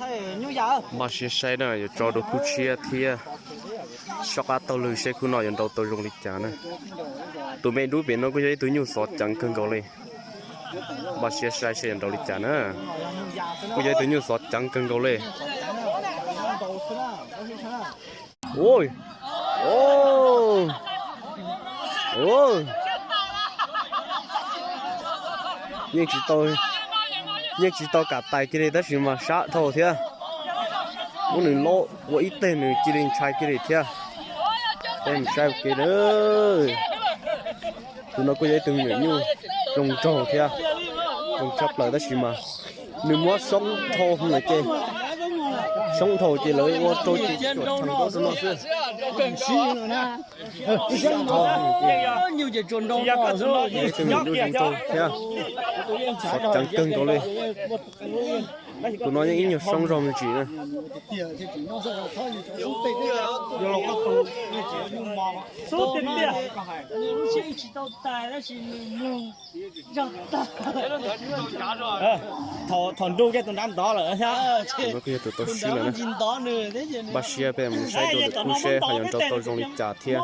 Npaj siab saib na, yuav tso dua khub tshiab thiab. Soj qab taug lw seb khub no yuav nrau tau zoo li cas na. Tus me dub pem no kuj yog ib tug nyuj xov ceev kawg nkaus li. Npaj siab saib seb yuav nrau li cas na. Kuj yog ib tug nyuj xov ceev kawg nkaus li. Yeej tsis tau, yeej tsis tau kam tais kiag li tab sis mas sab dhau thiab. Muab nws lob ua ib teg nws cia li ntshai kiag li thiab. Peb mus saib ua ke na. Tus no kuj yog ib tug me nyuam nyuj zoo nraug thiab, zoo tshaj plaws tab sis mas nws muab soob dhau lawm ces, soob dhau ces lawv ua rau ces tsuam tshee rau no xwb. Soob dhau ces, ib tug me nyuam nyuj zoo nraug thiab, xov ceev kawg nkaus li. Tus no yeej ib nyuag soob zog me ntsis na. Thaum nrug kiag tus nrad ntov lawm thiab. Tus no kuj yog tus tau swb lawm na. Npaj siab peb mus saib dua lwm khub seb ho yuav nrau tau zoo li cas thiab.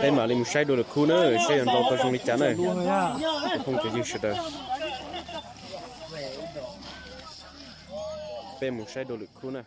Peb mam li mus saib dua lwm khub na, seb yuav nrau tau zoo li cas na. Phooj ywg sawv daws, peb mus saib dua lwm khub na.